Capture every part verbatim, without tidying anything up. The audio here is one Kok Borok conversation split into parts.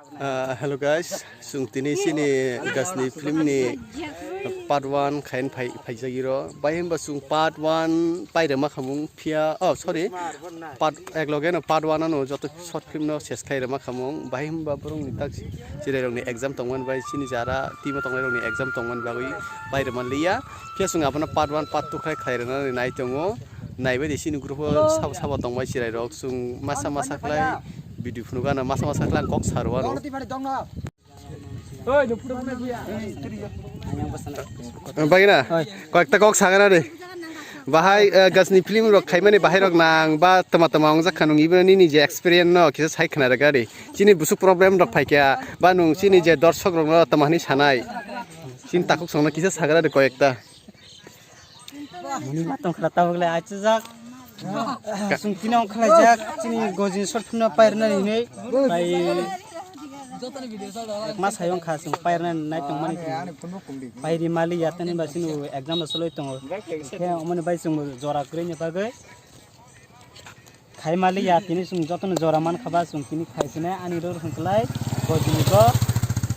Ah, hello guys, chwng tini chini Gajni film ni part one khain phai phaijagiro. Bai hwnba chwng part one pairema khamung phiya, oh sorry, part ek loge no part one ano joto short film no ses khlai rema khamung. Bai hwnba borok ni tak chwrai rok ni exam tongmani bai chini jara team o tongnai rok ni exam tongmani bagwi pairema liya. Phiya chwng abono part one part two khlai khlai rwna nai tongo. Naibai di chini group o sabo sabo tongbai chwrai rok chwng masa masa khlai video phunukgana masa masa khlai ang kok saro aro. Bagina, koyekta kok sagana de. Bahai, eh, Gajni film rok khaimani bahai rok nang ba tama tama wngjak kha nung ibo nini je experience no kisa sai khna rega de. Chini busuk problem rok phaikya ba nung chini je dorsok rok no tama hwnwi sanai. Chini takhuk songno kisa sagana de koyekta. Muni matong khwla tabuk le achajak. Chwng tini ongkha laijak, chini gojini short film no pairwnani hinwi. Bai ekma sayong kha chwng pairwnani nai tongmani. Pairi mali yatani ba chini exam no soloi tongo. Khe omoni bai chwng jora kwrwini bagwi. Khai mali ya tini chwng jotono jora man kha ba chwng tini khai sine ani rul hwnkhlai gojini go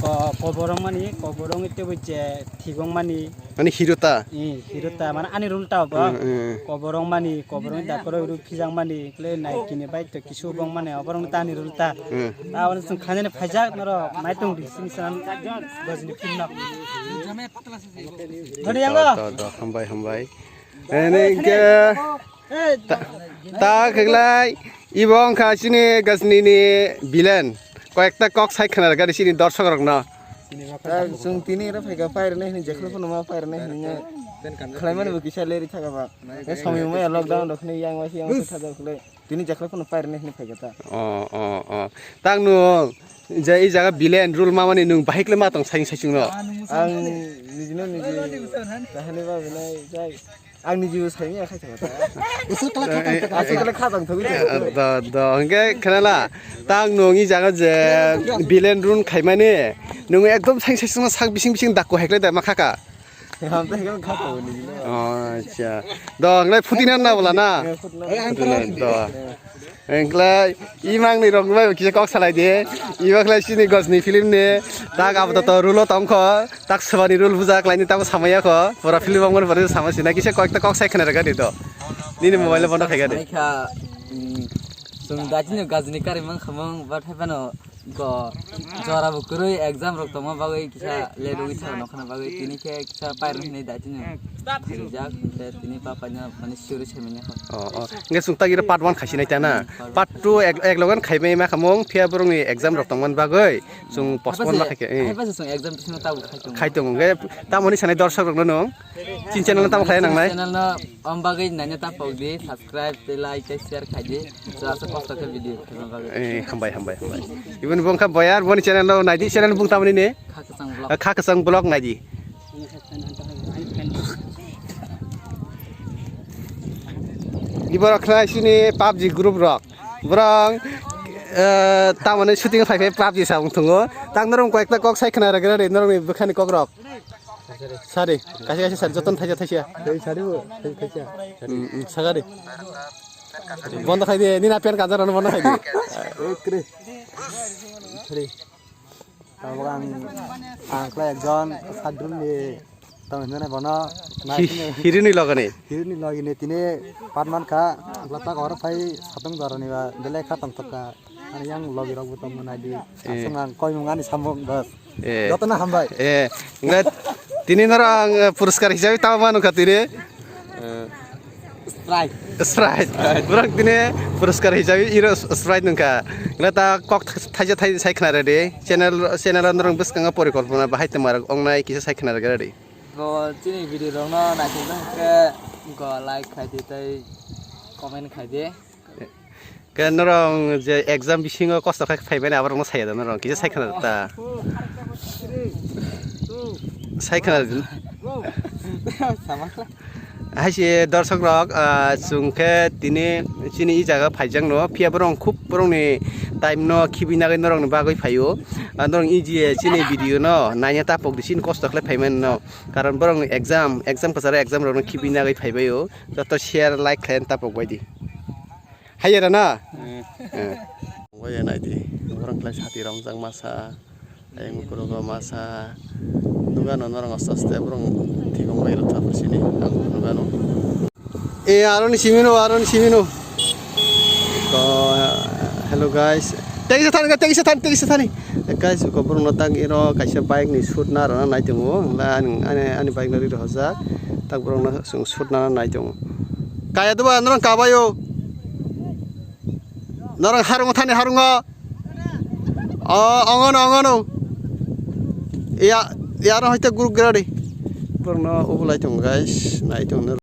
ko-, koborok mani koborok wngwi tebwi je thigong mani. Ani hero ta? Eh, hero ta, mane ani rul ta bo. Mm, mm. Koborok mani, koborok wngwi dakoro rw phijak mani, kle nai kini bai to kisu bong mani, oborok ta ani rul ta. Mm. Ta wani chwng khainani phaijak norok nai tong di sini sanam gojini film no. Dhoni yango. Do, do, do, hambai, hambai. Ene ke Ta, ta kheklai, ibo wngkha chini Gajni ni villain. Koyekta kok sai khna rwgani chini dorsok rokno. Ta chwng tini oro phaikha pairwnai hwnwi jekhno phano ma pairwnai hwnwi khlaimani bo kisa leri thaka ba. Samung maya lockdown rok hwnwi yang waisa yang waisa thajak khlai. Tini jekhno phano pairwnai hwnwi phaikha ta. O, o, o. Tang no je i jaga villain role mamani nwng bahai khlai ma tong sai sai chwngno. Ang nijino niji kahani ba binai jai. Ang niji bo saimanya kha kha ta. Aswk kala kha tong thok. Aswk kala kha tong thok. Do, do, hwnkhe khnala. Tang nwng i jaga je villain run khaimani. Nwng ekdom saing saisungno sak bising bising dakku haiklai da ma khaka. Hamte kha kha tong ni. Oh, acha. Do, nglai phutina na bola na. Phutina, do. Engklai, imang ni rok bai kisa kok salai de. Iba khlai chini Gajni film ni. Tak abo to rule o tong kho. Tak swbani rule buja khlai ni tamo samaya kho. Pura film ong pore sama sina kisa kok ta kok sai khna rega de do. Nini mobile bondo khai ga de. Kha, mm, chwng da chini Gajni kari mang khamang ba thai phano Go, jora bo kwrwi exam rok tongma bagwi kisa late wngwi thangna nokhana bagwi tini khe kisa pairwng hinwi daitino rijak, hinkhe tini papaino mane suri saimanya kho. Oh, oh. Hingke chwng tagire part one khaisi nai tana. Hmm, part one. Part two ek, ek logan khaibai ma khamung, phiya borokni exam rok tongmani bagwi chwng postpone ma khaikhe, eh. Haiba se chwng exam bisingo tabuk khai tongo. Khai tongo, hingke tamoni sanai dorsok rokno nwng? Chini channel no tamo khlai nangnai? Channel no om bagwi naina ta pok di, subscribe tei like tei share khai di. Chwla se kosto khe video khaima bagwi. Eh, hambai, hambai, hambai. Iboni bung kha boyar, boni channel no nai di, channel bung tamoni ne? Kha Kwchang Vlog. Kha Kwchang Vlog nai di. Iborok khlai sini PUBG group rok. Borok, eh, tamoni shooting khai khai PUBG sa wng thungo. Tak norok koyekta kok sai khna rwgwna de, norokni bwkhani kok rok. Sari, kaisa kaisa sari, jotono thaisa thaisa. Tei sari bo, tei thaisa. Hmm, hmm, sagari. Bondo khai di, nini pen kanjaro bondo khai di. Ekre. Sari. Tabuk ang, ang khlai ekjon sadrumni tong hinjana bono. Hi-, hirini logoni. Hirini logini tini part man kha, latak oro phai satong dorani ba, belai kha tongthok kha. Ani yang logi rok bo tongmani di. Eh. Aswk ang koimung ani samung bas. Eh. Jotono hambai. Eh, hingke tini norok ang, eh, puruskar hisabe tamo manu kha tini? Eh, Sprite. Sprite. Sprite. Borok tini puruskar hisabe iro Sprite nungkha. Hingke ta kok thaisa thai sai khna redi. Channel, channel norok bwskango porikolpona bahai tongmarok ongnai kisa sai khna rega redi. Bo chini video rokno naisingno hingke go like khai di tei comment khai di. Ke norong je exam bisingo kosto khe phaibai na, aborokno saya da norong, kisa sai khna ta. Sai khna. Hai se dorsok rok, ah, chwng khe tini chini i jaga phaijak no, phiya borok khub borokni time no khibi nagwi norokni bagwi phaio. Ah, norok i je chini video no naina ta pok di, chini kosto khlai phaimani no. Karon borokni exam, exam kwcharo exam rokno khibi nagwi phaibaio. Joto share, like khlai ta pok bai di. Hai era na? Eh. Eh. Oye naidi, borong khlai sati romjak masa, ayang kurugo masa. Nugano norong aste aste borong thigong bai rok chapur sini, ang nugano. E, aroni simino, aroni simino. Ko, hello guys. Tengsa thani, tengsa thani, tengsa thani. Guys, ko borong no tang iro kaisa bike ni shoot na rana nai tongo. Ani, ani, ani bike no ri hojak. Tak borong no shoot na nai tongo. Kaya doba norong kabayo. Norong harungo thani harungo. O, ongono, ongono. Ya, ya no hoite group grade. Borno ubulai tong guys, nai tong.